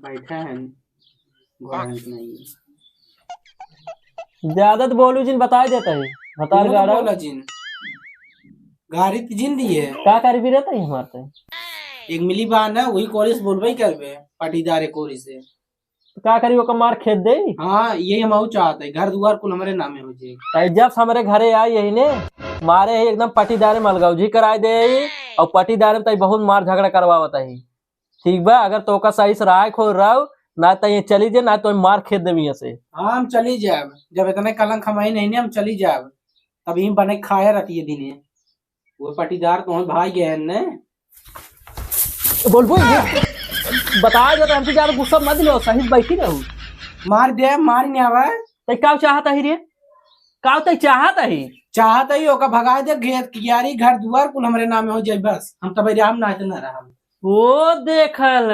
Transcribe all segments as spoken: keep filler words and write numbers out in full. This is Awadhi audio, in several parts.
बैठा है, घोड़ा है कि नहीं? ज्यादा तो बोलू जिन, बताई देता है। भतार ज्यादा गाड़ा। बोला जिन। गाड़ी तो जिन दिए। का करी भी रहता है हमार तो? एक मिली बा ना, वही कोरी से बोलबे करबे, पाटीदार कोरी से। तो का करी, ओकर मार खेद दे? हाँ, यही हम चाहते हैं, घर दुआर कुल हमरे नामे हो जाए। तई जब से हमरे घरे आई यही ने, मारे ही एकदम पटीदारे मलगौजी कराई दे ही, और पटीदारे में तई बहुत मार झगड़ा करवावत ही। ठीक बा, अगर तोका सही से राय खोल रहो, ना तो ये चली जे, ना तो मार खेद देवी से। हाँ, हम चली जाब, जब इतने कलंक हमारी नहीं ने, हम चली जाब। तब ही बने खाए रहती है दिने। वो पटीदार तो भाई गए ने। बोल, बोल, ये बता दे तो हमसे ज्यादा गुस्सा मत लो, सही से बैठी रहो। मार दे, मार नहीं आवे। तई का चाहत ही रे? का तई चाहत ही? चाहत ही ओका भगा दे, खेत कियारी, घर दुआर कुल हमरे नामे हो जाए, बस हम तब आराम ना इतना रहा। वो देखल,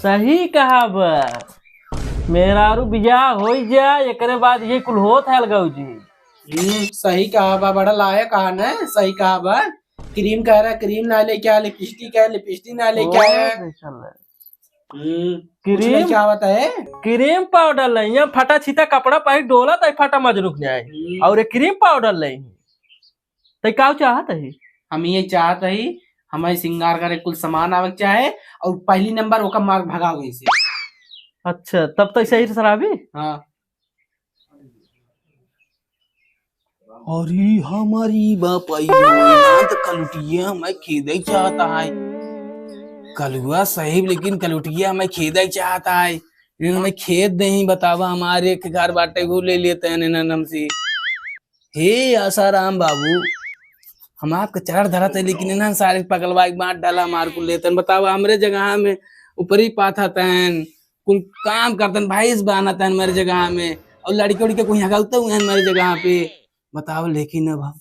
सही कहा बा। मेहरारू बियाह होई जा, एकरे बाद ये कुल होत है अलगऊ जी। हम्म, सही कहा बा, बड़ा लायक कहा न, सही कहा बा। क्रीम कह रहा, क्रीम ना लेके आया, लिपस्टिक है, लिपस्टिक ना लेके ओ, आया। देखल। हम्म, कुछ क्रीम? लेके आवत है? क्रीम पाउडर नहीं है, फटा छीता कपड़ा पहन डोलत है, फटा मजनू के न्याय। हम्म। और ये क्रीम पाउडर नहीं है। तई का चाहत ही? हम ये चाहत ही, हमारे श्रृंगार करे कुल सामान आवे के चाहे, और पहली नंबर ओका मार भगावे से। अच्छा, तब तो सही शराबी? हाँ। अरे हमारी बाप आई, ना तो कलुटिया मैं खेदे चाहता है। कलुआ साहिब, लेकिन कलुटिया मैं खेदे चाहता है। लेकिन मैं खेद नहीं बतावा, हमारे एक घर बाटे, वो ले लेते हैं ना हमसे। हे आसाराम बाबू, हम आपके चरण धरत है, लेकिन इन्हन सारे पगलवा एक बात डाला मार को लेतन। बतावा, हमरे जगह में ऊपरी पाथा तन, कुल काम करतन, भैंस बान्हतन मेरे जगह में, और लड़के उड़के कोई हगावते हुए हैं मेरे जगह पे। बताओ, लेकिन अब हम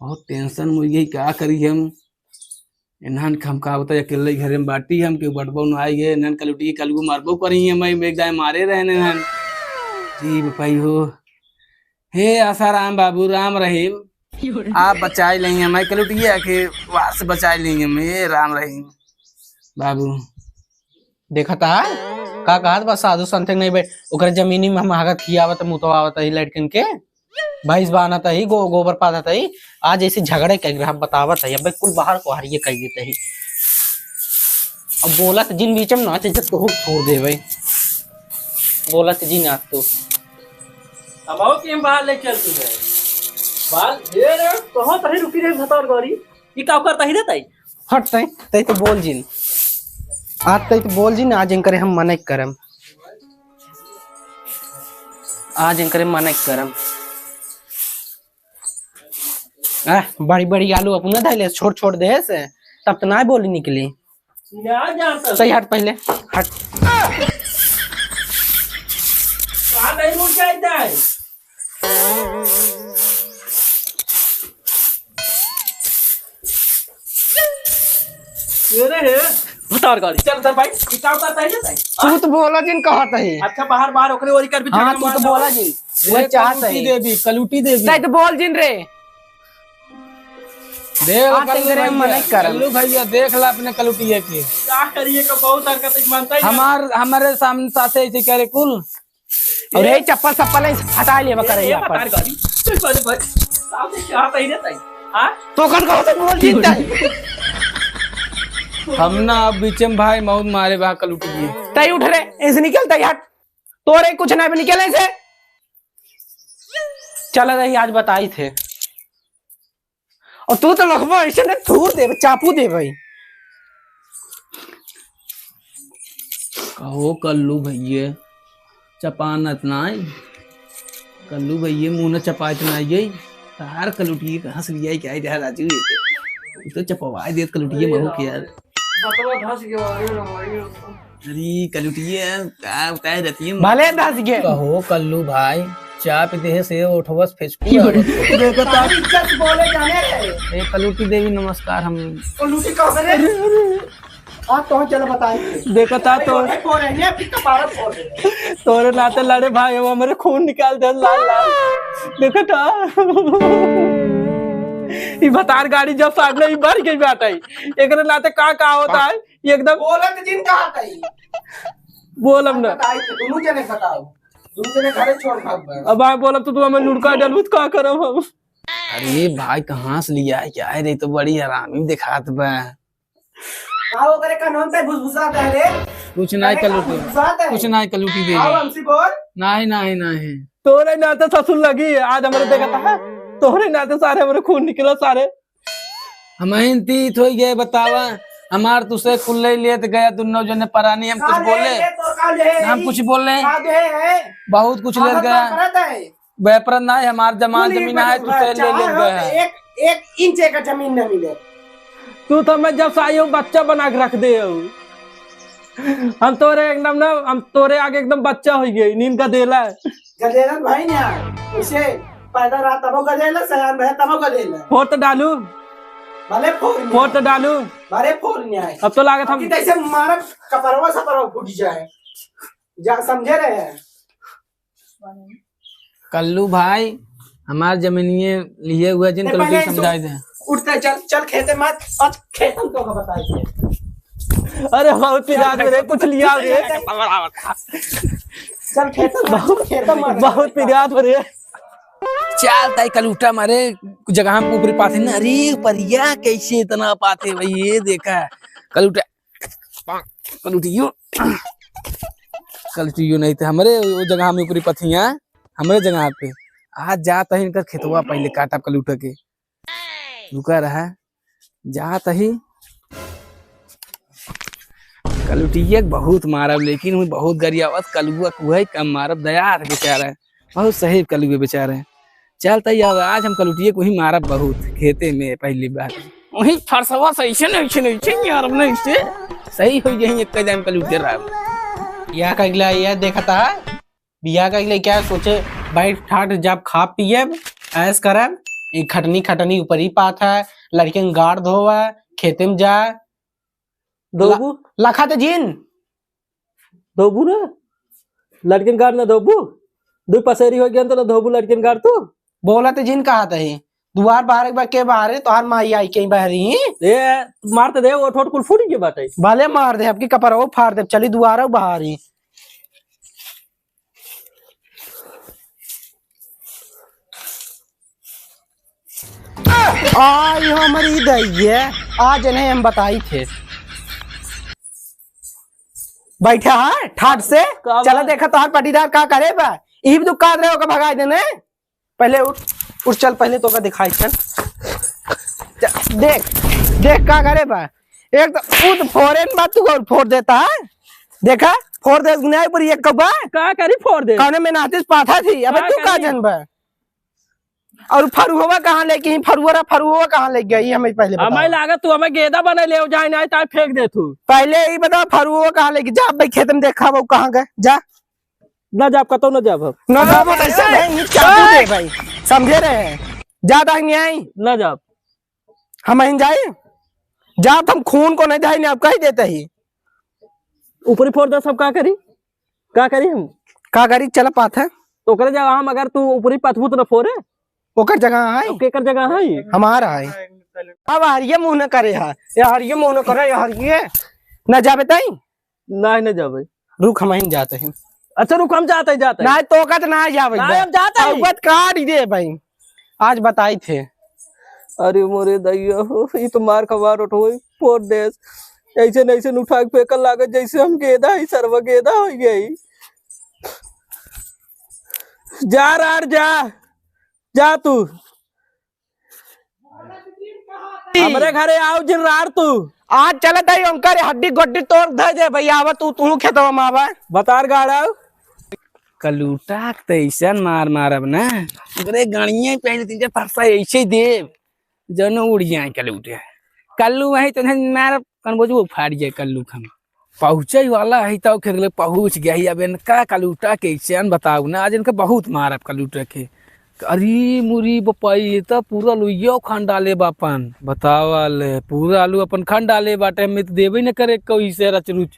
बहुत टेंशन में, यही का करी हम। इन्हन के हम का बताई, अकेले घरे में बाटी हम, केहू बटबो न आई है, इन्हन कलुटी कलगू मारबो करी है, मैं एक दाएं मारे रहे इन्हन। जी बपाई हो, हे आसाराम बाबू, राम रहीम, आप बचाई लेंगे, मैं कलुटिया के वास बचाई लेंगे, मैं, हे राम रहीम बाबू। देखा था, का कहत बा, साधु संत के नहीं बैठ, ओकरे जमीनी में हम हागत खियावत, मुतवावत ही लड़कन के, भैंस बान्हत ही, गो-, गोबर पाथत ही। आज ऐसे झगड़े कह रहा, बतावत ही, अबे कुल बाहर को हरिये कह देते ही। अब बोलत जिन बीच में ना, जैसे तोहू छोड़ दे भाई, बोलत जिन आज तू। अब आओ कि हम बाहर ले चल तू है। बाल, ये रे, कहाँ तही रुकी रे भतार गौरी? ये का करता ही रहता है? हट तई, तई तो बोल जिन। आज तई तो बोल जिन, आज इनकरे हम मना करम। आज इनकरे मना करम। आ, बड़ी बड़ी आलू अपना धैले, छोट छोट दे से, तब तो ना बोली निकली। ना जानता। सही हट पहले, हट। कहाँ नहीं रुक जाता है? ये रे हे। भतार गाड़ी। चल उधर भाई, ये का उतारता है ना भाई? तू तो बोला जिन कहत है। अच्छा, बाहर, बाहर ओकरे ओरी कर भी हाँ, झगड़ा तू मार तो दो। बोला जिन। ये वो चाहत कलूटी है। देवी, कलूटी देवी। तै तो बोल जिन रे। देख हाँ, कल्लू तेरे भैया, मना कर। कल्लू भैया, देख ला अपने कलूटिया के। का करिए, का बहुत हरकत है, मानता ही ना। हमार, हमारे सामने साथे ऐसे करे कुल। और ये चप्पल सप्पल है, हटा लिया, ये, करे ये यहाँ पर। बता गाड़ी। चल, चल, भाई। साहब से क्या आता ही रहता है? हाँ? तो कौन कहो तो बोल जीतता है? हम ना अब बीचे में भाई मौत मारे बा कलूटी जी। तै उठ रे, ऐसे निकलता है हट। तोरे कुछ ना भी निकले से। चल रही आज बताई थे। और तू तो लखबो ऐसे ने थूर दे, चापू दे भाई। कहो कल्लू भैये, चपानत ना आई। कल्लू भैये मुंह न चपात ना आई। तार कलुटिये कहाँ से लिया क्या है राजू ये? ये तो चपवाए देत कलुटिये महू के यार। बतवा धस गया, अरे रे भाई। अरे कलुटिये का बताए रहती है। भले धस गए। कहो कल्लू भाई, चाप देह से उठवस फेचकू। देखो ता इज्जत बोले जाने रे। ए कलुटी देवी नमस्कार। हम कलुटी कहाँ से रे? आप तो चलो बताइए। देखो ता तो अरे, फोड़ रहे हैं, अभी कपारा फोड़ रहे हैं। तोरे नाते लड़े भाई, वो हमारे खून निकाल दे लाल लाल। देखो ता। ई भतार गाड़ी जब सामने ही बढ़ गई बाटे, एकरे नाते का का होता है, ये एकदम बोलत जिन कहा तई। बोलब ना। बताई तो दोनों जने बताओ, दोनों जने घरे छोड़ भाग बा। अब आए बोलब तो तू हमें लुढ़का डलबू तो का करब हम? अरे भाई, कहाँ से लिया है, क्या है रे, तो बड़ी हरामी दिखात बा। का ओकरे कानून पे भुसभुसात है रे? कुछ नहीं अरे, का कलूटी, भुसभुसात है? कुछ नहीं कलूटी दे। आओ हमसे बोल। नहीं, नहीं, नहीं। तोरे नाते ससुर लगी, आज हमरे देखत है, तोरे नाते सारे हमरे खून निकला सारे। हम तीत हो गए, बतावा, हमार तुसे कुल्ले लेत गया, दोनों जने परानी, हम कुछ का ले, बोले? ये तो का ले, ना हम ई कुछ बोले? का दे है? बहुत कुछ लेत गया। करत है। व्यापार ना है, हमार जमा कुल जमीन है, तू बस से ले ले चाहे गए हो हैं। एक, एक इंच एक जमीन न मिले। तू तो मैं जब से आई हूँ बच्चा बना के रख दे हो। हम तोरे एकदम ना, हम तोरे आगे एकदम बच्चा हो गए, नींद का देला। गदेलन भाई ना, उसे पैदा रहा तबो गदेला, सयान भया तबो गदेला। फोड़ तो डालू। भले फोड़ नहीं। फोड़ तो डालू। भले फोड़ नहीं आए। अब तो लागत हम अब कि तैसे मारब, कपरवा सपरवा फूट जाए। जा, समझे रहे हैं। कल्लू भाई, हमार जमीनिये लिए हुआ जिन ए, कल्लू पहले समझाई दे। उठते चल, चल खेते मत, आज खेतन तो का बताई दे। अरे बहुत पिरात हो रे, कुछ लिया रे। चल खेतन मत, बहुत, खेतन मत। बहुत पिरात हो रे। चल ताई कलूटा मारे, जगह हम ऊपरी पाथे ना। अरे परिया कैसे इतना पाथे भाई, ये देखा कलूटा। कलुटियो, कलुटियो नहीं थे हमरे वो जगह में ऊपरी पथिया, हमरे जगह पे। आज जात ही इनकर खेतवा पहले काटब कलुटा के। रुका रहा, जात ही। कलुटिया के बहुत मारब, लेकिन हुई बहुत गरियावत, कलुआ कुहै कम मारब, दया है बेचारा। बहुत सही कलुए बेचारे। चल तई अब आज हम कलुटिये को ही मारब बहुत खेते में पहली बार। वही फरसवा से ऐसे नहीं, ऐसे नहीं, ऐसे नहीं यार, अपने इससे सही हो गई एक कदम कलुटे रहा। बियाह का अगला ये देखता है, बियाह का अगला क्या सोचे, बैठ ठाठ जाब खा पियब, ऐश करब, ई खटनी खटनी ऊपर ही पात है, लड़कियन गाड़ धोवा, खेते में जा, धोबू? ला-, लाखा ते जिन। धोबू ना? लड़किन गाड़ ना धोबू? दू पसेरी हो गया तो ना धोबू लड़किन गाड़ तू? बोला ते जिन कहा तही। दुआर बाहर एक बार के बाहर है, तोहार माई आई के बाहर ही। ए, मार ते दे, वो ठोट कुल फूट गए बाटे। भले मार दे, आपकी कपरवा फाड़ दे, चली दुआर बाहर ही। आई हमरी दैये, आज इन्हें हम बताई थे। बैठा है ठाट से, का चला बा? देखा तोहार पटीदार का करे बा। इब तू का रहे ओका भगाई देने। पहले उठ, उठ चल, पहले तोका दिखाई चल। चल, देख, देख का करे बा। एक तो खुद फोरेन बा तू और फोड़ देता है। देखा, फोड़ दे नहीं पर ये कबा। का करी फोड़ दे? कौने में नातिस पाथा थी, अबे का तू का करी? जन बा? और फरुहवा कहाँ लेके ही? फरुहरा, फरुहवा कहाँ ले गई? हमें पहले बताओ। हमें लागत तू हमें गेदा बने ले जाए, नहीं तो फेंक दे तू। पहले ही बताओ, फरुहवा कहाँ लेके? जा भाई, खेत में देखा वो कहाँ गए, जा। ना जाब, कतौ ना जाब हम। ना जाब, ऐसे नहीं, नहीं, चाकू दे भाई, समझे रहे हैं। जा दाहिनी आई। ना जाब। हम अहिन जाई? जात हम खून को नहीं दही, नहीं आप कही देते ही। ऊपरी फोड़ दे, सब का करी? का करी हम? का करी? चल पात है। तो ओकरे जगह हम अगर तू ऊपरी पथबू तो न फोरे? ओकर जगह है? तो केकर जगह है? हमारा है। अब हरिये मुँह न करे है, ये हरिये मुँह न करे, ये हरिये न जाबे तई। नहीं, नहीं जाबे। रुक, हम ही जाते हैं। अच्छा, रुक, हम जाते हैं, जाते हैं। नहीं, तो का तो ना जाबे नहीं, बे। हम जाते हैं। अवगत काट दे भाई। आज बताई थे। अरे मोरे दैया हो, ई तो मार खवा रोट होई, फोड़ देस। ऐसे न ऐसे न उठा के फेंकल लागत, जैसे हम गेदा ही, सरवा गेदा हो गई। जा रार जा, जा तू। हमरे घरे आओ जिन रार तू। आज चलत है ओंकर हड्डी गोड्डी तोड़ धर दे भैया, आवा तू, तू खेतवा में आवा। बतार गाड़ा। कलूटा के तैसन मार मारब ना, ओकरे गणिये पहले तीन चार फरसा ऐसे ही देब, जन उड़ जाए कलूटे। कल्लू वही तो नहीं मारब, कन बोझ वो फाड़ जाए कल्लू खम। पहुँचे वाला है तो खेत ले पहुँच गया ही। अब इनका कलूटा कैसे अन बताऊ ना, आज इनका बहुत मारब कलूटा के। अरे मुरी बपाई, ये तो पूरा लुइयो खान डाले बापन। बतावा ले, पूरा आलू अपन खान डाले बाटे, हमें तो देबे न करे कोई से रचरुच।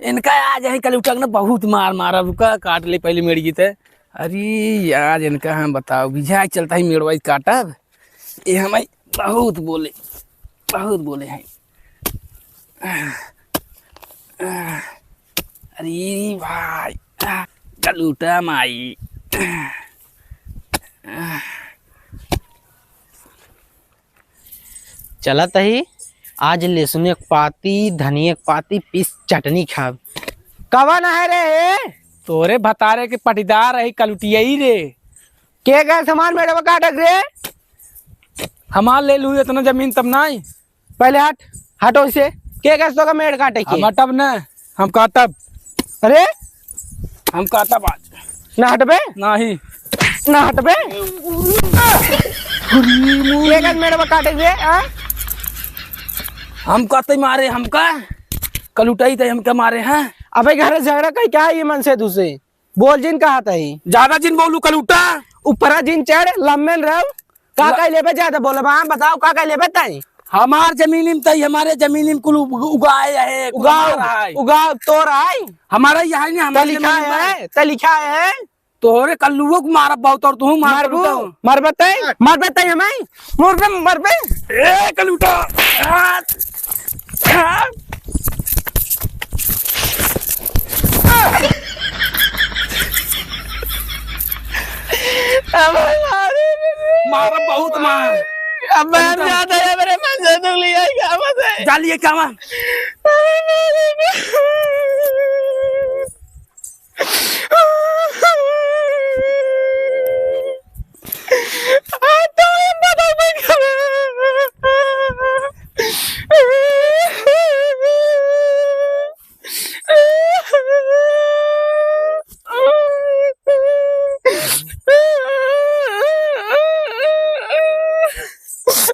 इनका आज है कलूटा के ना बहुत मार मारब, रुका काट ले पहले मेड़ गीत है। अरे आज इनका हम बताओ, बिझा चलता ही मेड़वाई काटब। ये हमारी बहुत बोले, बहुत बोले हैं। अरे भाई, कलूटा माई। चलत ही, आज लहसुन एक पाती, धनिया एक पाती पीस चटनी खाब। कवन है रे? तोरे भतारे के पटीदार है कलुटियई रे। के गए सामान मेरे काटक रे? हमार ले लू इतना जमीन तब नाई। पहले हट, हटो इसे। के गए तो का मेड़ काटे के? हम हटब न, हम काटब। अरे, हम काटब आज। ना हटबे? नाही। ना हटबे? के गए मेड़ काटे के? आ? हम कहते मारे, हमका कलुटाई थे, हमका मारे हैं। अबे घर झगड़ा कहीं क्या है ये मन से दूसरे? बोल जिन कहा तही। ज्यादा जिन बोलू कलूटा। ऊपरा जिन चढ़, लम्बे न रहो। का ल- कह लेबे ज्यादा बोलबा? हाँ, बताओ का कह लेबे तही? हमार जमीनी में तही, हमारे जमीनी में कुल उग-, उगाए है, कुल उगाओ, हमारा है। उगाओ, तोर आए। हमारा यहाँ नहीं, हमारे तलिखा जमीन में। है, तलिखा है। तोहरे कल्लुओ को मारब बहुत और तू मार मरबू, कलूटा। मरबे तही, मरबे तही हमाई। मरबे, मरबे। ए कलूटा। अब मारे रे। मार बहुत मार। अब मैं ज्यादा है, मेरे मन से दुख लिया, क्या बात है? जा लिए क्या मार?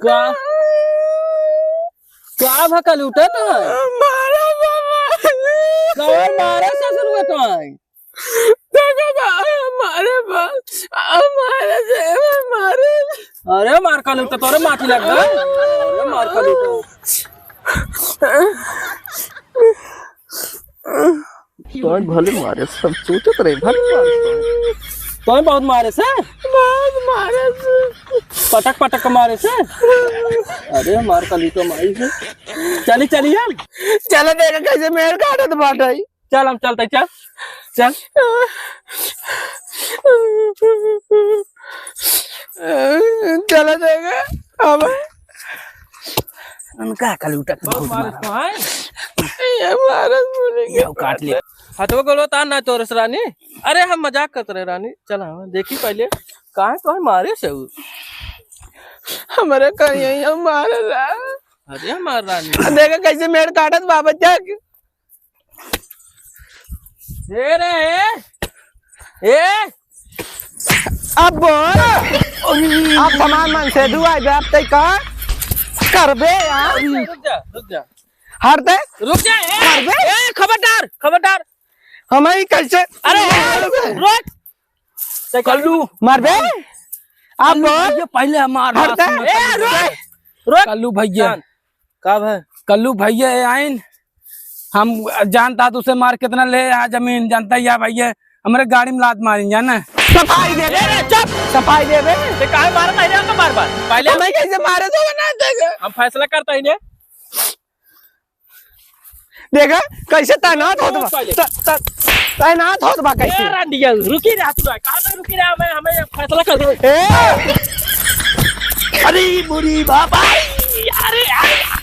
का? का भकल उठत है? मारा बाबा। कौन मारे ससुर बतवाई? देखो बा, मारे बा, मारे से, मारे। अरे मार का लूटा, तोरे माटी लग गए। अरे मार का लूटा। तोय भले मारे, सब सोचत रहे, भले मारे तोय। तोय बहुत मारे से? बहुत मारे से। पटक पटक के मारे से? अरे मार का लूटा माई से। चली, चली हम। चला देखा कैसे मेड़ काटत बाटे। चल, हम चलते, चल, चल। चला जाएगा, अब। उनका कल उठा के बहुत बहुत मारे मारा। तो है। ये मारत मुझे ये काट ले। हथवा गोलो तार ना तोरस रानी। अरे, हम मजाक करत रहे रानी। चल, हाँ, देखी पहले। कहाँ, कहाँ मारे से उ? हमारे कहीं यहीं हम मारे ला। अरे, हमार रानी। देखा कैसे मेड़ काटत बाबा जाके। ए रे, ए, ए। अब बोल। अब समान मन से दुआई बे, अब तै का करबे यार? रुक जा, रुक जा। हट दे। रुक जा, ए, करबे? ए, खबरदार, खबरदार। हम ही कैसे? अरे, ए, रुक। कल्लू। मारबे? अब कल्लू बोल। भैया, पहले हमार हट बात दे। सुनो, ए, कल्लू। रुक, रुक। कल्लू भैया। जान। का भाई? कल्लू भैया ए आइन, हम जानता तुसे मार कितना ले आ जमीन, जानता ही आ भैया, हमरे गाड़ी में लात मारी, जाना। सफाई दे बे। ए रे, चुप! सफाई दे बे। ते काहे मारत है रे हमका बार-बार? पहले हमें कैसे मारे तो ना देखे। हम फैसला करता ही ने। देखा, कैसे तैनात होत बा। पहले। त-, त-, तैनात होत बा कैसे? ए, रंडिया, रुकी रे, तू कहाँ तक रुकी रे? हमें, हमें फैसला कर दो। ए! अरे, बुरी बाबा, अरे, अरे।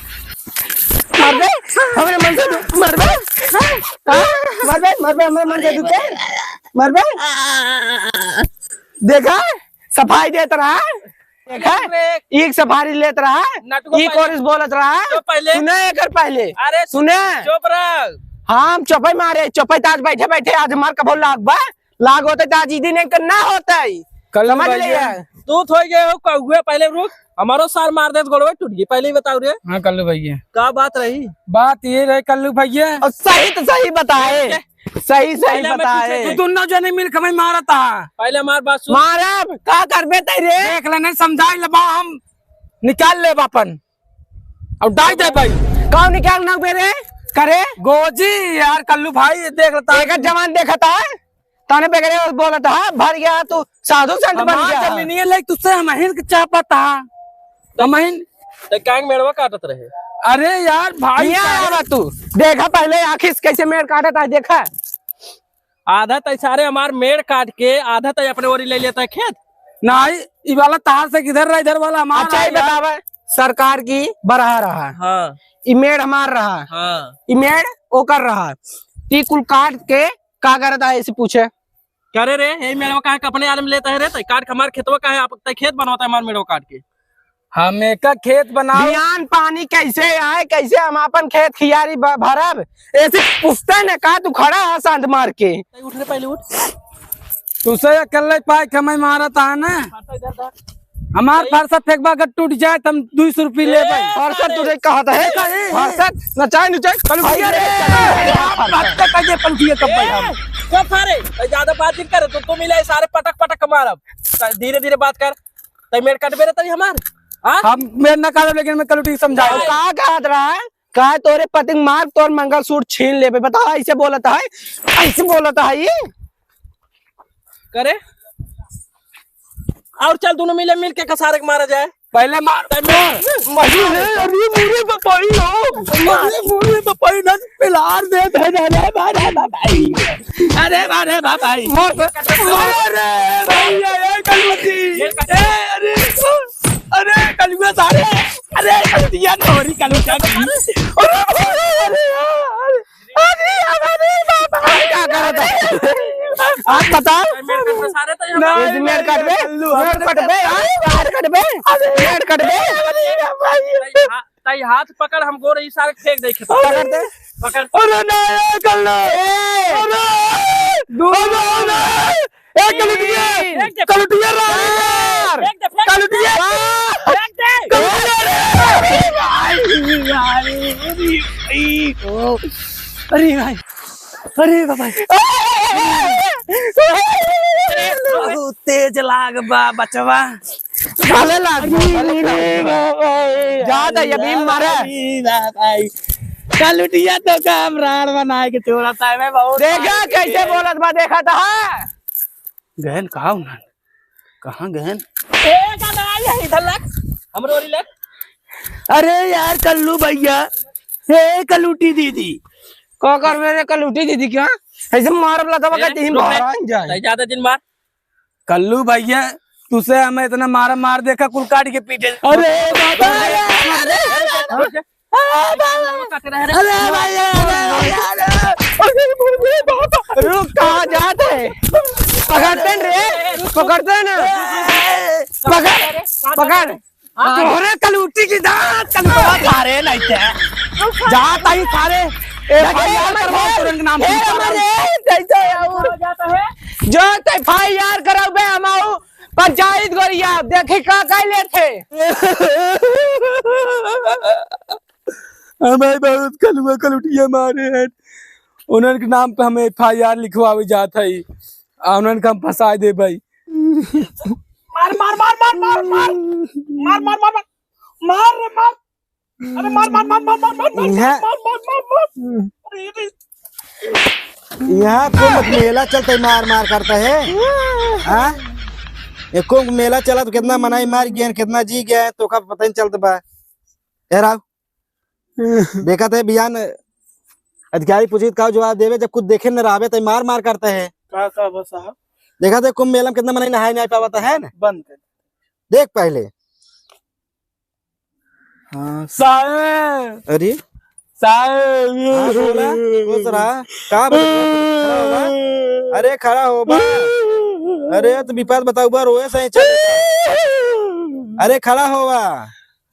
मरबे? हमरे मन से दु-, मरबे? हाँ? मरबे? मरबे, हमरे मन से दुखे? मरबे? देखा? सफाई देत रहा। देखा? एक सफारी लेत रहा। नटुआ ई पहले। कोरिस बोलत रहा। तो पहले। सुने एकर पहले। अरे सुने। चुप रह। हम चुपई मारे, चुपई त आज बैठे बैठे आज हमार कभो लाग बा। लाग होते त आज ई दिन एक ना होते। कल्लू समझ भैया। ले। तू थोई गए हो कौवे, पहले रुक। हमारो सार मार दे तो गोड़वा टूट गई। पहले ही बताओ रे। हाँ कल्लू भैया। का बात रही? बात ये रहे कल्लू भैया। और सही तो सही बताए। सही, सही पहले हमें बताए। पूछे तू दोनों जने मिल के हमें मारत हा। पहले हमार बात सुन। मारब, का करबे तै रे? देख ले, नहीं समझाई लेबा हम, निकाल लेब अपन। और डाल दे भाई। कौन निकाल ना बे रे? करे? गोजी यार, कल्लू भाई, देख लेता। एक जवान देखता है, ताने बेगरे बोलत हा, भर गया तू साधु संत बन हमार गया। जमीनिये ले तुझसे हम हिंद के चापत हा। कमहिन। ते कांग मेड़वा काटत रहे। अरे यार भाई, हियाँ सारे आवा तू, देखा पहले आँखी से कैसे मेड़ काटत है, देखा। आधा तै सारे हमार मेड़ काट के आधा तै अपने ओरी ले लेता है खेत। नहीं, ई वाला तार से किधर रहा, इधर वाला हमार अच्छा, ये यार। बतावा, सरकार की बरहा रहा, हाँ। ई मेड़ हमार रहा, हाँ। ई मेड़ ओकर रहा, ती कुल काट के का करत है, ऐसे पूछे। करे रे, यही मेड़वा काहे के अपने आलम लेता है रे? तै काट के हमार खेतवा काहे, आप तै खेत बनवाता है हमार मेड़वा काट के। हम एका खेत बनाओ। बियान पानी कैसे आए, कैसे हम अपन खेत खियारी ब-, भरब? ऐसे पूछते ने का, तू खड़ा है सांध मार के। तै उठ रे, पहले उठ। तुसे अकेले पाए कमाई मारत है ना। हाँ, तो इधर दा। हमार फरसा फेंकबा अगर टूट जाए, तो हम दुई सौ रुपये लेबे। फरसा टूटे कहत है? फरसा नचाए नुचाए। कलू अरे, भैया रे, अरे, आप बात कर, कहिए कलू भैया कब भाई हम? ए, चुप रे, ज्यादा बात नहीं करे, तो तुम मिले सारे पटक पटक के मारब। धीरे धीरे बात कर। तै मेड़ कटबे रे तई हमार? हाँ? हम मेड़ ना काटब, लेकिन मैं कलुटी समझाए। का कहत रहा है? का तोरे पति के मार, तोर मंगलसूत्र छीन लेबे। बताओ, ऐसे बोलत है, ऐसे बोलत है ये? करे? और चल, दोनों मिले, मिल के कसारे के मारा जाए। पहले मार। तै मेड़ अरे, अरे, मुरे बपाई हो। अरे, मुरे बपाई ना, पिलार दे दे, अरे, मारे बपाई। अरे, मारे बपाई। मार। अरे, भैया, ए, कलुटी। ए, अरे, अरे, कलुआ सारे। अरे, कलुटिया, तोरी कलुटिया। अरे, अरे, अरे, अरे, अरे, बाबा। का करत है? आप बताओ। मेड़ कटबे सारे तो यहाँ ना, पे। मेड़ कटबे, मेड़ कटबे, हाँ, मेड़ कटबे। मेड़ कटबे। अरे, बाबा। तई हाथ पकड़, हम गोर ई सारे फेंक दे खेत। पकड़ दे। पकड़। अरे ना, ए, कर लो। ए। अरे। दो। अरे, अरे। ए, कलुटिया। तीन। कलुटिया रानी। चार। कलुटिया। कलुटिया। अरे भाई। अरे भाई। अरे बाबा। बहुत तेज लाग बा बचवा। भले लाग, भले लाग। जा त ये भीम मारे। अरे बाबा। कलुटिया तो काम राड़ बनाए के छोड़ा था, मैं बहुत देखा कैसे बोलत बा, देखा था। गहन कहाँ उन्हन? कहाँ गहन? ए, गाना आई है इधर लग, हमरो ओरी लग। अरे यार कल्लू भैया, हे कलूटी दीदी। का कर मेरे कलूटी दीदी क्या? ऐसे मारब लगा ए, कहते ही रुक रे। बाहर आ जाए। तै ज्यादा दिन मार। कल्लू भैया, तुसे हमें इतना मारा मार देखा, कुल काट के पीटे। अरे बाबा, अरे, अरे, अरे, अरे, अरे, अरे भाई, अरे भाई, अरे, अरे, रुक, कहाँ जात है? पकड़ते न रे, पकड़ते न। पकड़, पकड़। तोहरे कलूटी की दांत, कलूटवा सारे नहीं थे। जात आई सारे, FIR करवाओ तुरंत नाम से। कैसे और? जो FIR कराओ बे, हम आऊ पंचायत गोरिया, देखी का कह लेते। हमें बहुत कलुआ कलुटिया मारे हैं, उन्हन के नाम पे हमें FIR लिखवावे जात है, आ उन्हन के हम फंसा दे भाई। मार, मार, मार। मार, मार, मार, मार। मार, मार, मार, मार। मार रे, मार। अरे मार, मार, मार। इहाँ मार, मार, मार, मार। अरे, अरे। इहाँ कुंभ मेला चलते मार मार करता है। हाँ? ये कुंभ मेला चला तो कितना मनई मार गया, कितना जी गया है, तो का पता नहीं चलता बा। ए राव, देखा थे बियान अधिकारी पूछी का जवाब देवे, जब कुछ देखे न रहबे तो मार मार करता है। का, का बा साहब? देखा थे कुंभ मेला में कितना मनई नहाए नहीं पावता है ना? बंद कर। देख पहले। हाँ। साहेब। अरे। साहेब। हाँ, बोला। खुश रहा। का बा? खड़ा हो बा। अरे, खड़ा हो बा। अरे, तो विपद बताऊ बा, रोए से ही चले। अरे, खड़ा हो बा।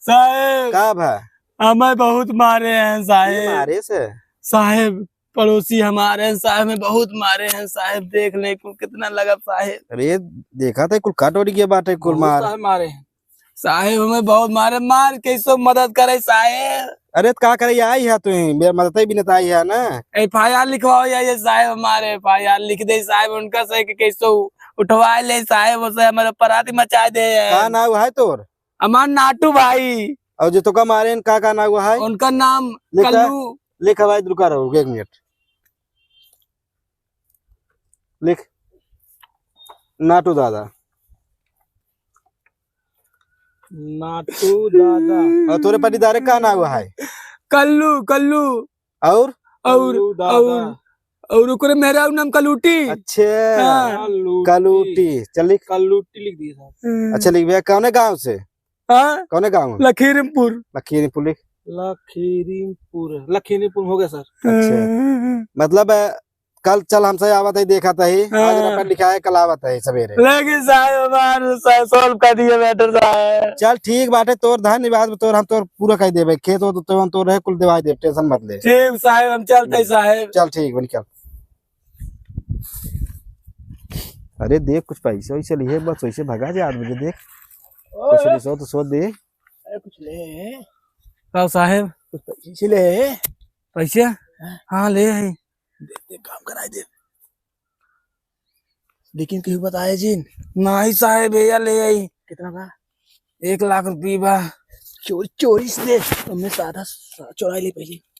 साहेब। का भा? हमें बहुत मारे हैं, साहेब। मारे से? साहेब, पड़ोसी हमारे हैं, साहेब, हमें बहुत मारे हैं, साहेब। देख ले, कुल कितना लगा, साहेब। अरे, देखा था, कुल काट ओरी गया बाटे, कुल बहुत मार। साहेब मारे हैं। साहेब, हमें बहुत मारे, मार कैसो मदद करे साहेब। अरे त का करे, आई है तू, मेरा मदद ही बिना आई है ना। FIR लिखवाओ या ये साहेब, हमारे FIR लिख दे साहेब, उनका से कि कैसो उठवा ले साहेब, उसे हमारे पराती मचा दे। का नाव है तोर? हमार नाटू भाई। और जो तोका मारे हैं, का, का नाव है? उनका नाम लिखा, कल्लू। लिखा भाई, रुका रहो, एक मिनट। लिख, नाटू दादा। नाटू दादा। और तोरे पटीदारे का नाम है? कल्लू, कल्लू। और? और, कल्लू दादा। और, और ओकरे मेहरारू नाम कलूटी। अच्छा। हाँ। कलूटी। कलूटी। चल लिख। कलूटी लिख दिए साहब। हाँ। अच्छा लिख भैया, कौने गांव से? हाँ? कौने गांव है? लखीमपुर। लखीमपुर लिख। लखीमपुर, लखीमपुर हो गया सर। अच्छा। हाँ। मतलब, अ, कल चल हमसे आवत है, देखत है। आज हाँ। रपट लिखा है, कल आवत है सवेरे। लेकिन साहब हमार स-, solve कर दिए matter साहब। चल ठीक बाटे, तोर धन्यवाद, तोर हम तोर पूरा कर देबे। खेत हो तो, तो हम तोर रहे कुल देवाई देब, tension मत ले। ठीक साहब, हम चलते हैं साहब। चल ठीक बा, निकल। अरे देख, कुछ पैसे वैसे लिए, बस वैसे भगा जा आदमी के, देख। ओए। कुछ रिश्वत उश्वत दे। अरे कुछ ले। का साहेब? कुछ पैसे ले। पैसे? हाँ। हाँ, ले आई। दे, दे, काम कराए दे। लेकिन केहू बताए जिन? नहीं साहेब, भैया ले आई। कितना बा? एक लाख रुपये बा। चोरी, चोरी से दे। तुमने सादा सा-, चुराई ले पहले।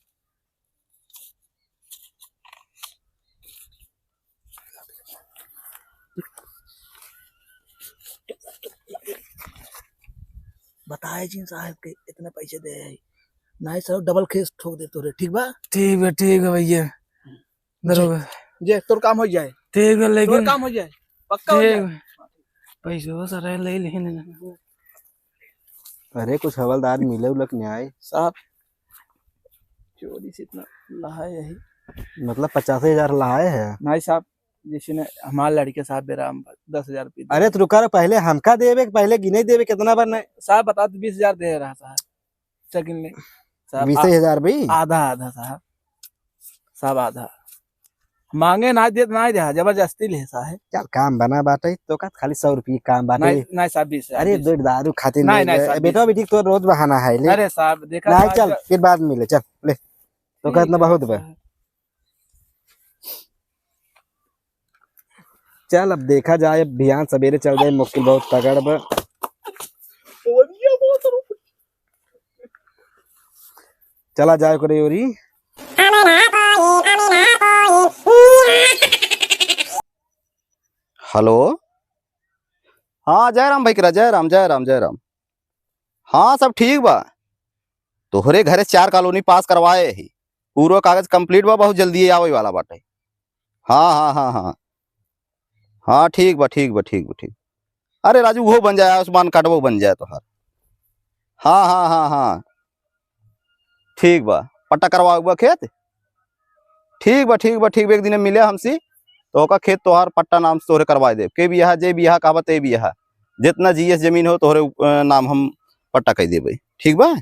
बताए जिन साहेब के इतने पैसे दे है, नहीं साहब double case ठोक दे तोरे, ठीक बा? ठीक बा, ठीक है भैया। दरोगा। जे तोर काम हो जाए। ठीक है, लेकिन तोर काम हो जाए, पक्का हो जाए। ठीक। पैसवा सारा ले लेने। अरे, कुछ हवलदार मिले उलक न्याय। साहब, चोरी से इतना लहाए यही। मतलब, पचास हजार लहाए है? नहीं साहब, जैसे ने हमार लड़के साहब बेरा हम दस हजार रुपये दे। अरे, तो रुका रहो, पहले हमका देवे, पहले गिने देवे, कितना बार नहीं? साहब, बता दो, बीस हजार दे रहा साहब। चेक इन ले। साहब, बीस हजार भाई? आधा, आधा साहब। साहब, आधा। मांगे ना दे, ना दे, जबरदस्ती ले साहब। चल, काम बना बाटे, तो का खाली सौ रुपये काम बाटे। नहीं, नहीं साहब, बीस हजार, अरे, बीस। दो दारू खातिर नहीं, नहीं, नहीं, साहब, बेटा, बीस। बेटी तो रोज बहाना है, ले। अरे साहब, देखा नहीं, साहब, चल, फिर बाद में मिले, चल, ले। तो ठीक कहत ना है, बहुत बा। साहब। चल, अब देखा जाए, अब बिहान सबेरे चल जाए, मुश्किल बहुत तगड़ बा। चला जाए करे ओरी। हेलो, हाँ, जय राम भाई करा, जय राम, जय राम, जय राम। हाँ, सब ठीक बा। तोहरे घरे चार कॉलोनी पास करवाए ही, पूरा कागज complete बा, बहुत जल्दी आवे वाला बाटे। हाँ, हाँ, हाँ, हाँ। हाँ, ठीक बा, ठीक बा, ठीक बा, ठीक। अरे राजू, उहो बन जाए, आयुष्मान कार्डवो बन जाए तोहार। हाँ, हाँ, हाँ, हाँ। ठीक बा, पट्टा करवाउबा खेत? ठीक बा, ठीक बा, ठीक बा, एक दिन मिले हमसे, तो ओका खेत तोहार पट्टा नाम से तोहरे करवाए देब। के बियाह, जे बियाह कहबा ते बियाह, जितना जीएस जमीन हो तोहरे उप-, अ, नाम हम पट्टा कइ देबे, ठीक बा?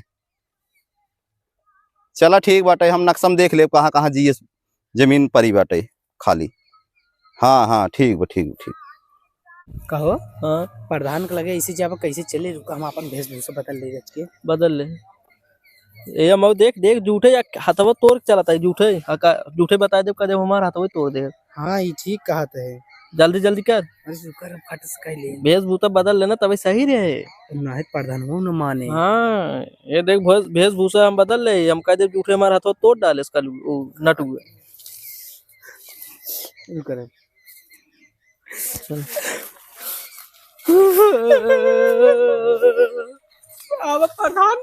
चला ठीक बाटे, हम नक्शा में देख लेब कहाँ कहाँ जीएस जमीन परी बाटे खाली। हाँ, हाँ, ठीक बा, ठीक बा, ठीक। कहो, हाँ। प्रधान के लगे ऐसे जाबा कैसे चले? रुका, हम अपन वेशभूषा बदल ले जाके। बदल ले। ए मऊ देख, देख, जूठे या हथवा तोड़ के चलता है, जूठे, हका-, जूठे बताइ देब, कह देब हमार हथवा तोड़ दे। हाँ, ई ठीक कहत है। जल्दी, जल्दी कर। अरे, शुक्र है, फट से कह ले। वेशभूषा बदल लेना, तबे सही रहे। नहीं, प्रधान, वो न माने। हाँ, ये देख, भेष-, वेशभूषा हम बदल ले, हम कह देब, जूठे हमार हथवा तोड़ डाले, इसका लू-, वो नटुआ। शुक्र है। अब प्रधान,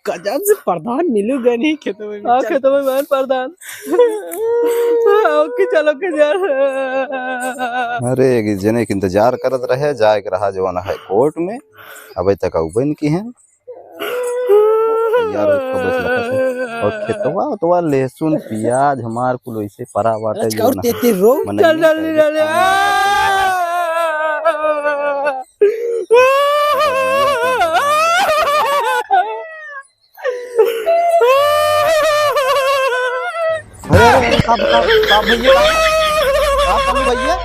गजब से प्रधान मिलू गए नहीं खेतों में। हाँ, चल। खेतों में मान प्रधान। ओके, चलो, ओके, चल। अरे, एक जने के इंतजार करत रहे, जाए के रहा जवन है कोर्ट में, अबे तक अउबे न की हैं। यार, उसको बस लगा से। और खेतवा, उतवा, लहसुन, प्याज, हमार कुल वैसे परा बाटे, आज का जवन है। तेते रो। मने चल, ये चल, चल, चल। अरे, अरे, अरे, का, का, का भैया, का, का बोलू भैया?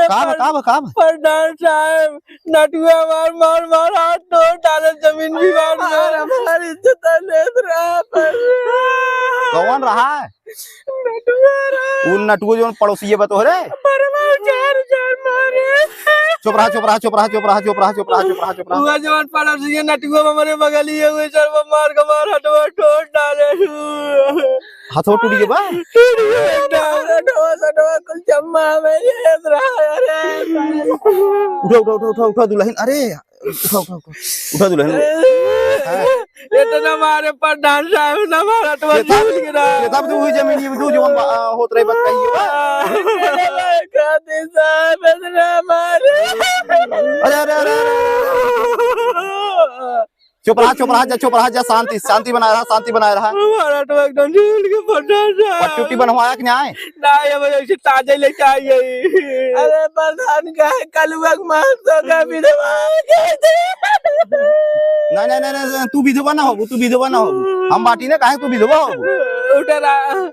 का बा, का बा, का बा? प्रधान साहब, नटुआ मार, मार, मार, हाथ तोड़ डाले, जमीन भी मार, मार, हमार इज्जत लेत रहा पर। कौन रहा है? नटुआ रहा। उ नटुआ जौन पड़ोसिया बा तोहरे? परवा चार, चार मारे। चुप रहा, चुप रहा, चुप रहा। हुआ जवन पड़ोसिया नटुआ हमरे बगलिया हुए, सर वो मार के मार हटवा ठोक डाले। हथवा टूट गया बा? टूट गया, हटवा, हटवा, कुल जम्मा में ये रहा, अरे। उठो, उठो, उठो, उठो, उठो, दुल्हन, अरे। उठा, उठा, उठा। उठा दुलहिन। हाँ। इतना मारे प्रधान साहब, इतना मारा तो केथा, झूल गिरा। केथा भी तू हुई जमीन, ये भी तू जवन बा-, आ, होत रही बात कही बा। अरे, खाती साहब, इतना मारे। अरे, अरे, अरे, अरे, अरे। चुप रहा, चुप रहा, जा, चुप रहा, जा, शांति, शांति बनाए रहा, शांति बनाए रहा। हमारा तो एकदम झूल के फटा जा। पट्टी उट्टी बनवाया कि नहीं? नहीं, अब ऐसे ताजा ही लेके आई है। अरे प्रधान का है, कलुआ के मार तो का विधवा हो गई थी। नहीं, नहीं, नहीं, नहीं, तू विधवा ना होबू, तू विधवा ना होबू। हम बाटी ने काहे तू विधवा होबू? उठा रा-,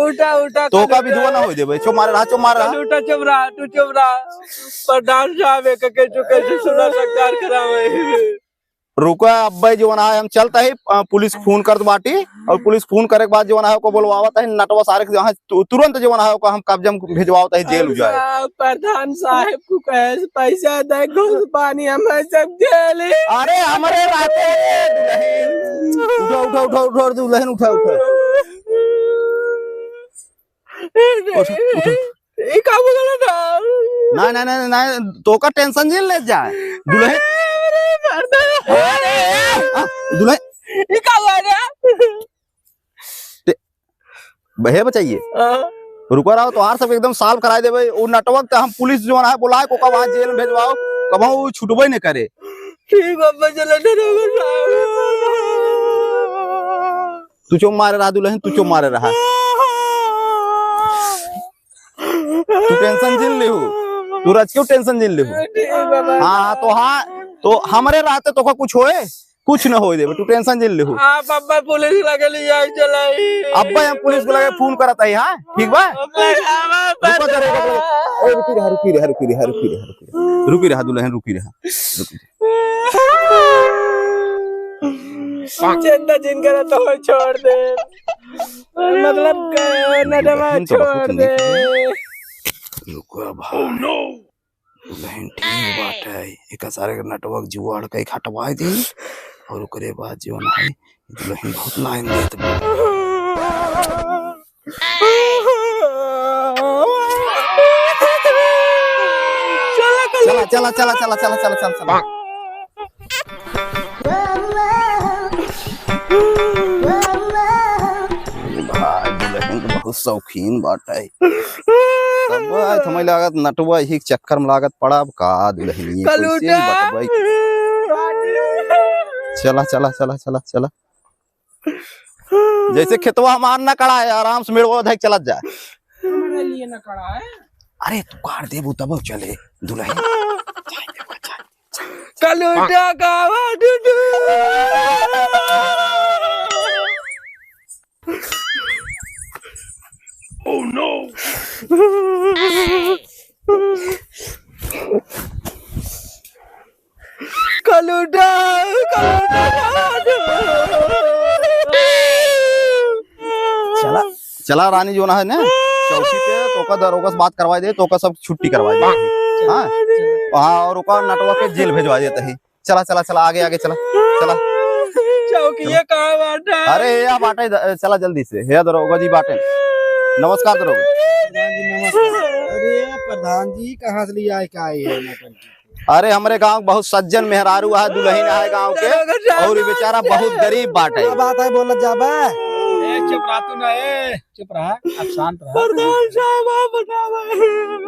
उठा, उठा, तो का कलुआ। विधवा ना हो देबे, चुप मारे रहा, चुप मारे रहा। चल उठा, चुप रहा, तू चुप रहा। प्रधान साहब, एक के चुके से सुना सरकार करावे। रुका, अब्बे जवन है, हम चलत ही, अ, पुलिस फोन करत बाटी, और पुलिस फोन करे के बाद जवन है, ओको बोलवावत ही, नटवा सारे के जहाँ तु-, तुरंत जवन है, ओको हम कब्जा में भिजवावत ही, जेल हो जाए। साहब, प्रधान साहब को कहे से पैसा दे, घूस पानी हमें सब जेल ही। अरे, हमरे रहते, दुलहिन। उठा, उठा, उठा, उठा, दुलहिन, उठा, उठा। उठ, उठ। ई का बोला था? नहीं, नहीं, नहीं, नहीं, तो का tension जिन ले जाए। दुलहिन। अरे, मरदा। हाँ, दुलहिन। ई का हुआ रे? ते, बहे बचाइए। हाँ। रुको रहो, तोहार सब एकदम solve कराए देबे। उ नटवा के हम पुलिस जवन है बोलाए, ओका वहाँ जेल में भेजवाओ, कबहूँ उ छूटबे न करे। ठीक बा, चलो, डरो मत। तू चुप मारे रहा दुलहिन, तू चुप मारे रहा। तू tension जिन लेहू, तू रच क्यों tension जिन लेहू? ठीक बा, बा। हाँ, तो हाँ, तो हमरे रहते तोका कुछ होए, कुछ न होए देबे, तू tension जिन लेहू। आप अब्बे पुलिस लगे ले जाए चलाई। अब्बे हम पुलिस को लगे फोन करत ही, हाँ, ठीक बा? अब्बे, अब्बे, रुको, रुको, रुको, रुको। ए, रुकी रहा, रुकी रहा, रुकी रहा, रुकी रहा, रुकी रहा। रुकी रहा दुलहिन, रुकी रहा, रुकी रहा। चिंता जिन करे तो छोड़ दे। मतलब, क-, नटवा छोड़ दे। रुको भाई। Oh no! दुलहिन ठीक बाटे, एक सारे के नटवा के जुगाड़ कई हटवाए दी और ओकरे बाद जवन है, दुलहिन बहुत लाइन देत बा। चला, चला, चला। भाई, दुलहिन के बहुत शौकीन बाटे। तब आज हमें लागत नटवा ही चक्कर में लागत पड़ा, अब का दुलहिन ये कैसे कलूटा। बटवाई? चला, चला, चला, चला, चला। जैसे खेतवा हमार ना कड़ा है, आराम से मेड़वा धक चलत जा। हमारे लिए ना कड़ा है। अरे तू काट देबू तब चले दुलहिन। कलूटा का आवाज दे। Oh no! कलूटा, कलूटा। चला, चला रानी जौन है ना, चौकी पे, तोका दरोगा से बात करवाए दे, तोका सब छुट्टी करवाए दे। हाँ? हाँ, और ओका नटवा के जेल भेजवा देत ही। चला, चला, चला, आगे, आगे चला, चला। चौकिया कहाँ बाटे? अरे, या बाटे, द-, चला जल्दी से। हे दरोगा जी बाटे। नमस्कार दरोगा। प्रधान जी, नमस्कार। अरे, प्रधान जी, कहाँ से ले आए, का है नौटंकी? अरे, हमरे गाँव के बहुत सज्जन मेहरारू है, दुलहिन है गाँव के, दरोगा साहब, और ये बेचारा बहुत गरीब बाटे। का बात है, बोलत जाबे। ए, चुप रह तू ना, ए। चुप रहा, आप शांत रहा। प्रधान साहब, आप बतावा।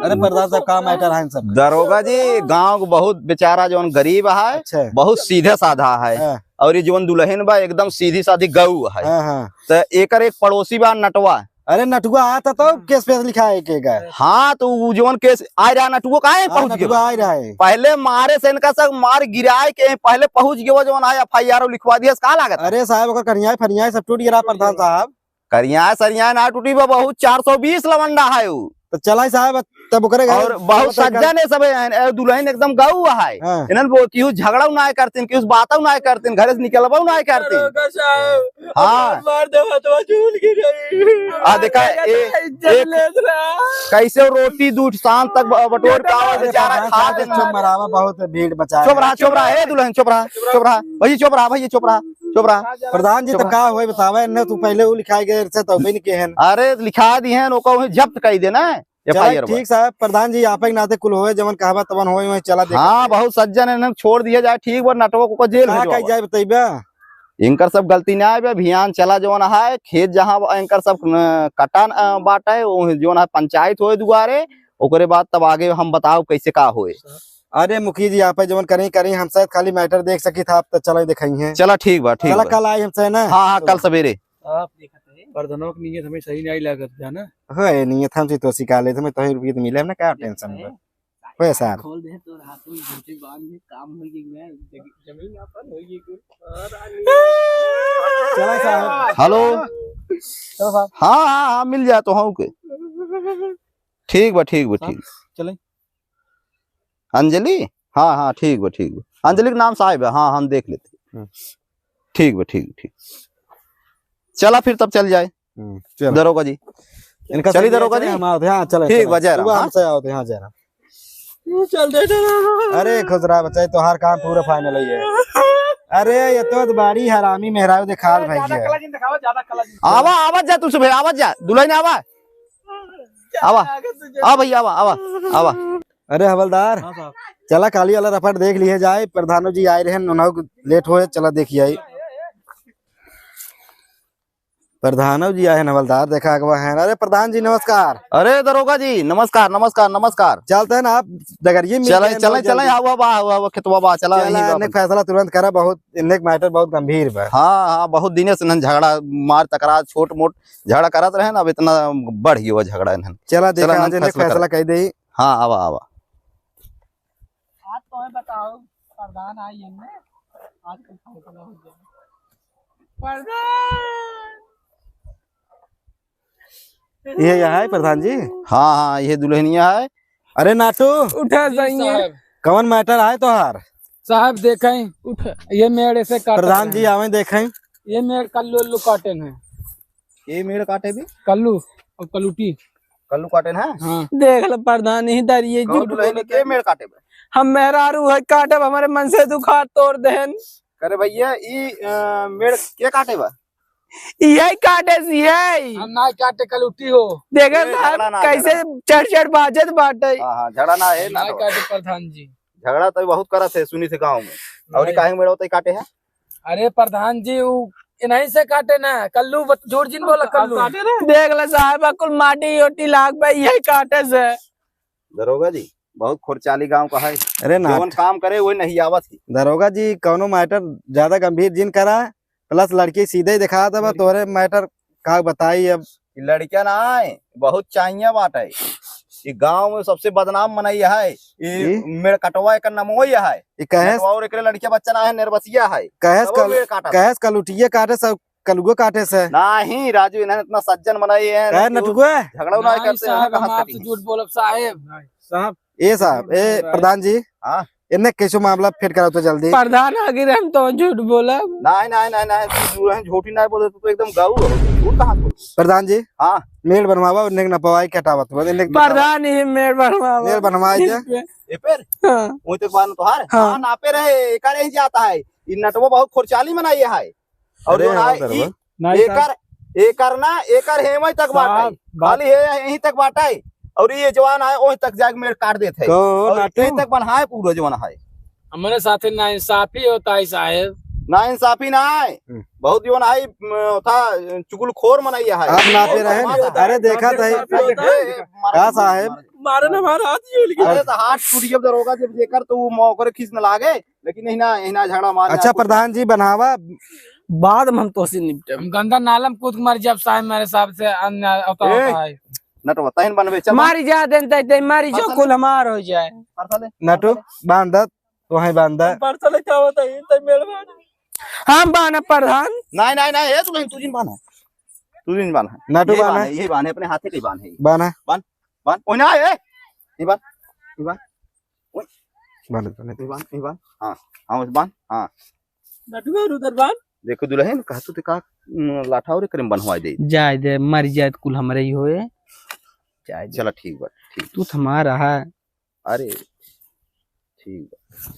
अरे प्रधान साहब, का matter है इन सब? दरोगा जी, गाँव के बहुत बेचारा जौन गरीब है, अच्छा। बहुत सीधा साधा है। हाँ। और ये जौन दुलहिन बा, एकदम सीधी साधी गऊ है। हाँ, हाँ। त एकर एक पड़ोसी बा नटवा। अरे नटुआ आया था तो case वेस लिखा है के का? हाँ, तो उ जौन case आए रहा नटुआ काहे हाँ, पहुँच गयो? नटुआ आए रहा है। पहले मारे से इनका सब मार गिराए के पहले पहुँच गयो जौन है FIR लिखवा दिया, का लागत? अरे साहब, ओकर कनियाए फनियाए सब टूट गया प्रधान साहब। करिया सरिया ना टूटी बा, बहुत चार सौ बीस लवंडा है उ। तो चला साहब, तब ओकरे घर और बहुत चलत है का? सज्जन है सब, ए, दुलहिन एकदम गऊ है। हाँ। इन्हन वो केहू झगड़ा ना करतीन, केहू बातों ना करतीन, घर से निकलबो ना करतीन। दरोगा साहब, हाँ। मार दे, हथवा झूल गिर गई। आ देखा, ए, इज्जत एक ले रहा। कैसे रोटी दूध शाम तक ब-, बटोर के आवा, अरे बेचारा प्रधान खा साहब, देना। चुप मरावा, बहुत भीड़ मचा चुप रहा, चुप रहा, ए दुलहिन, चुप रहा, चुप रहा, भैया चुप रहा, भैया चुप रहा। चुप रहा। प्रधान जी, चुप तो रहा। का होई बतावे, ने तू पहले उ लिखाए गए से तो भी नहीं केहन। अरे, लिखा दिहन, ओका उहे जब्त कई देना। चला, F I R बा। ठीक साहब, प्रधान जी, आप ही नाते कुल होए, जवन कहबा तवन होए, वहीं चला देखा हाँ, जाए। बहुत सज्जन है, इन्हें छोड़ दिया जाए, ठीक बा, नटवा को जेल का भिजवावा। कही जाए, बतइबा? इनकर सब गलती ना आवे, अभियान चला जवन है, खेत जहाँ बा, इनकर सब, अ, कटा, अ, बाटे, वो जवन है पंचायत होए दुआरे, ओकरे बाद तब आगे हम बताओ कैसे का होए। अरे मुखी जी, आप जवन करी करी, हम शायद खाली matter देख सकी था, आप तो चला दिखाई हैं। चला ठीक बा, ठीक चला बा। कल आई हमसे ना। हाँ, हाँ, कल सवेरे। आप देखत है, प्रधानों की नीयत हमें सही नहीं लागत, जाना? होए, नीयत हमसे तो सिखा ले, हमें तो रुपये तो मिले, हमने क्या tension है? होए साहब। खोल दे तो रात में घंटी बांध दे, काम हो गई, मैं जग-, जमीन आपन हो गई कुल। चला साहब। Hello। चलो साहब। हाँ, हाँ, हाँ, मिल जाए तो हाँ, OK। ठीक बा, ठीक बा, साहब, ठीक। चलें। अंजलि? हाँ, हाँ, ठीक बा, ठीक बा। अंजलि के नाम साहब है, हाँ, हम देख लेते। हम्म। ठीक बा, ठीक, ठीक। चला फिर तब चल जाए। हम्म, चलो। दरोगा जी। इनका चली से दरोगा चले, जी। हम आवत हैं, हाँ, चले, ठीक चले। बा, जय राम, सुबह हाँ। हमसे आवत हैं, हाँ, जय राम। चल दे, चल दे। अरे खुश रहा बच्चा, तोहार काम पूरा final ही है। अरे ये तो बड़ी हरामी मेहरारू दिखात भाई ज्यादा है। कला जिन दिखावा, ज्यादा कला जिन। आवा, आवा जा तू सुबह, आवा जा, दुल्हन आवा। आवा। आ भैया, आवा, आवा, आवा। अरे हवलदार, हाँ साहब। चला काली वाला रपट देख लिए जाए, प्रधानो जी आए रहे, उन्हों late होए, चला देखिए आई। प्रधानो जी आए हैं हवलदार, देखा अगवा है। अरे प्रधान जी नमस्कार। अरे दरोगा जी नमस्कार, नमस्कार, नमस्कार। चलते हैं ना आप डगरिये में चले, चले, चले, आवा, आवा, आवा, खेतवा बा, चला चला, यहीं बा इन्हें अपन। फैसला तुरंत करा, बहुत, इन्हें matter बहुत गंभीर बा। हाँ, हाँ, बहुत दिने से इन्हन झगड़ा, मार तकरार, छोट मोट झगड़ा करत रहे ना, अब इतना बढ़ गया झगड़ा इन्हन। चला देखा, चला, आज इन्हें फैसला फैसला करा। कर दे। हाँ, आवा, आवा। आज तो मैं बताओ, प्रधान आई है ना, आज तो फैसला हो गया। प्रधान! ये यहाँ है प्रधान जी? हाँ, हाँ, ये दुल्हनिया है। अरे नाटू, उठा जी जाइए। साहब। कौन matter आए तोहार? साहब देखें, उठ, ये मेड़ ऐसे काट प्रधान रहे जी हैं। आवे देखें। ये मेड़ कल्लू उल्लू काटे हैं। ये मेड़ काटे भी? कल्लू और कलूटी। कल्लू काटे हैं? हाँ। देख लो प्रधान, ही दरिये कौन झूठ दुल्हन बोलत के है। मेड़ काटे बे? हम मेहरारू है, काटब, हमारे मन से दुखात तोड़ देहन। करे भैया, ई, अ, मेड़ के काटे बा? यही काटे से यही। हम ना काटे, कलूटी हो। देखा ए, साहब, झगड़ा ना, कैसे झगड़ा। चढ़ चढ़ बाजत बाटे। हाँ, हाँ, झगड़ा ना है, ना ना तो। काटे प्रधान जी। झगड़ा तो बहुत करत है, सुनी थे गाँव में। और नहीं। काहे मेड़ होते काटे हैं? अरे प्रधान जी, उ इन्हीं से काटे ना, कल्लू बत-, झूठ जिन बोला, अब कल्लू। काटे ना। देख ले साहब, कुल माटी ओटी लाग पे यही काटे से। दरोगा जी, बहुत खुरचाली गांव का है। अरे ना। जवन काम करे, वही नहीं आवत ही। दरोगा जी, कौनो matter ज्यादा गंभीर जिन करा, plus लड़की सीधे ही दिखा देबा, लड़की। तोहरे matter का बताई अब। ई लड़किया ना आए, बहुत चाहिए बाटे। ई गांव में सबसे बदनाम मनई है। ई ई? मेड़ कटवा एकर नमवई है। ई कहेस? नटवा और एकरे लड़किया बच्चा ना है, निर्बसिया है। कहेस तबो कल-, मेड़ काटा। कहेस कलुटिये काटे, सब कलुगो काटे से। नाही राजू, इन्हन इतना सज्जन मनई है, कहे ना कि नटुआ? झगड़ा ना नाही करते, साहब, इन्हन हम कहाँ से आपसे कटेंगे? झूठ बोलब साहेब। साहब, ए साहब, ए प्रधान जी, हाँ? इन्हें कैसो मामला फिट कराओ तो जल्दी। प्रधान आगे हम तो झूठ बोलब। नाही, नाही, नाही, नाही, तू झूठ, झूठी नाही बोले, तू तो एकदम गऊ हो, झूठ कहाँ से बोलते? प्रधान जी, हाँ। मेड़ बनवावा, इन्हें ना पवाई के हटावा तू, इन्हें प्रधान ही मेड़ बनवावा। मेड़ बनवाई दे। ए पेर? हाँ। वही तक बान तोहार? हाँ। हाँ, नापे रहे, एकर यही जाता है। इ नटवा बहुत खुरचाली मनई है। और अरे जो ना हाँ, ई दरबार। नाही साहब। एकर, एकर ना, एकर हेमई तक साहब, बाटे। बात खाली हे, यहीं तक बाटे। और ये जवान है, वहीं तक जाके मेड़ काट देत है। कहो, और नाटू। यहीं तक बन्हाए पूरा जवान है। हमरे साथे नाइंसाफी होता है साहेब। नाइंसाफी ना है। हम्म। बहुत जवान है, म, था, चुगलखोर मनई है। आप नापे रहे। अरे देखा था। ए, ए, मारे का ना, साहेब? मारे ना, मारे हाथ ही उलझ गया। अरे तो हाथ टूट गया दरोगा, जब जेकर तो वो मौके खींच न लागे। लेकिन यही ना, यही ना झगड़ा मार अच्छा, प्रधान जी, बनावा। बाद में हम तोसे निपटे। हम गंदा नाला में कूद के मर जाब, साहेब, मेरे हिसाब से अन्य अवतार ए, होता है। नटवा, तहिन बनबे, चल। मारी जा देन, तै, तै मारी जो, कुल हमार हो जाए। नटू, बांध दे, तो वहीं बांध दे। परसा लेके आवत है, तै मेहरबान। हम बांध प्रधान। नहीं, नहीं, नहीं, ए, तू नहीं, तू जिन बांध। तू जिन बांध। नटू ये बांध। बांध, ये बांध, अपने हाथे के बांध है। बांध। बांध, बांध। ओए ना, ए, ये बांध, ये बांध। ओए। बांध, बांध। ये बांध, ये बांध। हाँ, हाँ, उस बांध, हाँ। नटुआ उधर बांध। देखो दुल्हन, कहा तू ते का, न, लाठा और एकरे में बनवाई दे। जाए दे, मर जाए तो कुल हमरे ही होए। जाए दे। चला ठीक बा, ठीक। तू तो हमारा है। अरे, ठीक बा।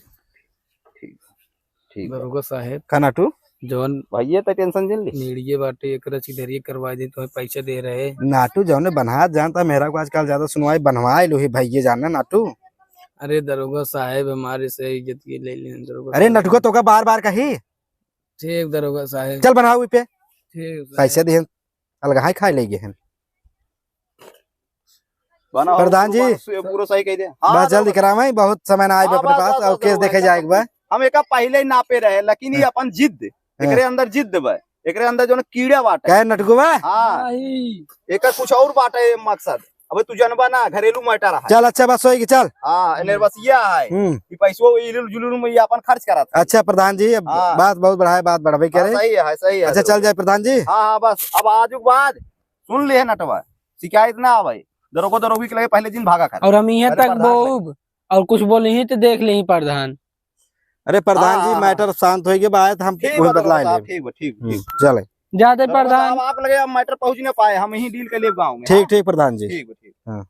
ठीक बा। ठीक बा। दरोगा साहेब। का नाटू? जौन भैया त tension जिन ली। मीडिये बाटे, एकरा से धरिये करवा दे, तोहे पैसा दे रहे। नाटू जौने बन्हात जानता, मेहरारू को आजकल ज्यादा सुनवाई, बन्हवाए लो ही भैया जाना नाटू। अरे दरोगा साहेब, हमारे से इज्जत के ले लेन दरोगा अरे साहेब। नटुआ तोका बार बार कही। ठीक दरोगा साहेब। चल बन्हाओ ई पे। ठीक साहेब। पैसा दिहन, अलगहाई खाए ले गए हैं। बनाओ, प्रधान जी, पूरा सही कह दे। हाँ, बस जल्दी करावे, बहुत समय ना आए हाँ, अपने पास, और केस देखे जाए एक बार। हम एका पहले ही नापे रहे, लेकिन ये हाँ। अपन जिद, हाँ। एकरे अंदर जिद बा, एकरे अंदर जौन कीड़ा बाटे। काहे नटुआ? हाँ। नहीं। एका कुछ और बाटे मकसद। अबे तू जनबा ना, घरेलू matter है। चल अच्छा बस होई कि चल। हाँ, एने बस ये है हम्म। कि पैसो इलुल जुलुल में ये अपन खर्च करत है। अच्छा प्रधान जी, अब हाँ। बात बहुत बढ़ाए, बात बढ़ावे हाँ, करे। सही है, सही है। अच्छा चल जाए प्रधान जी। हाँ, हाँ, बस अब आजु के बाद सुन ले है नटवा, शिकायत ना आवे। दरोगो दरोगी के लगे पहले दिन भागा कर। और हम इहे अरे तक प्रधान बोब, और कुछ बोली ही तो देख ले ही प्रधान। अरे प्रधान जी, हाँ, हाँ, हाँ। Matter शांत होई के बाद हम ठीक वही बा, बतला दरोगा साहब, लेब। ठीक बा, ठीक बा, हम्म, ठीक। चले। जाते दरोगा प्रधान। साहब, आप लगे अब matter पहुँच ना पाए, हम ही deal कर लेब गाँव में। ठीक, हाँ? ठीक प्रधान जी। ठीक बा, ठीक। हाँ।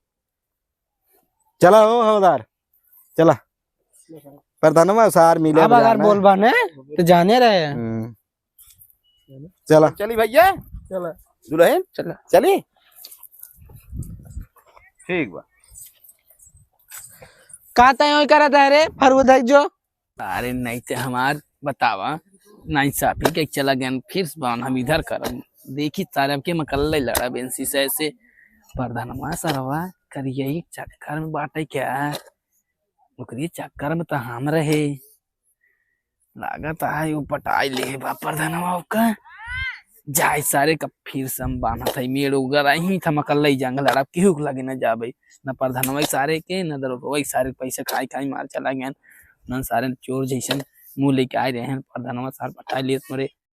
चला हो हवलदार, चला। प्रधानवा सार मिले अब अगर बाजार में। बोलबा ने, तो जाने रहे। हम्म। चला। चली भैया। चला। दुल्हन? चला। चली? ठीक बा। का तय ओई करत है रे, फरूद है जो? अरे नहीं ते हमार बतावा, नाइंसाफी के चला गयन, फिर से बावन हम इधर करब। देखी सारे अब के मकल्ले लड़ा बेंसी से ऐसे। प्रधानवा सरवा करिए चक्कर में बाटे क्या? ओकरी चक्कर में तो हम रहे। लागत है वो पटाई ले बा प्रधानवा ओका। जाए सारे का फिर से हम बान्हत है मेड़ उगर आई थमकल लई जंगल अड़ब केहू के लगे न जाबे। न प्रधानवा सारे के, न दरोगवा सारे के पैसा खाई खाई मार चला गए। न सारे चोर जैसन मुँह लेके आए रहे हैं। प्रधानवा सार पटाई लेत मरे।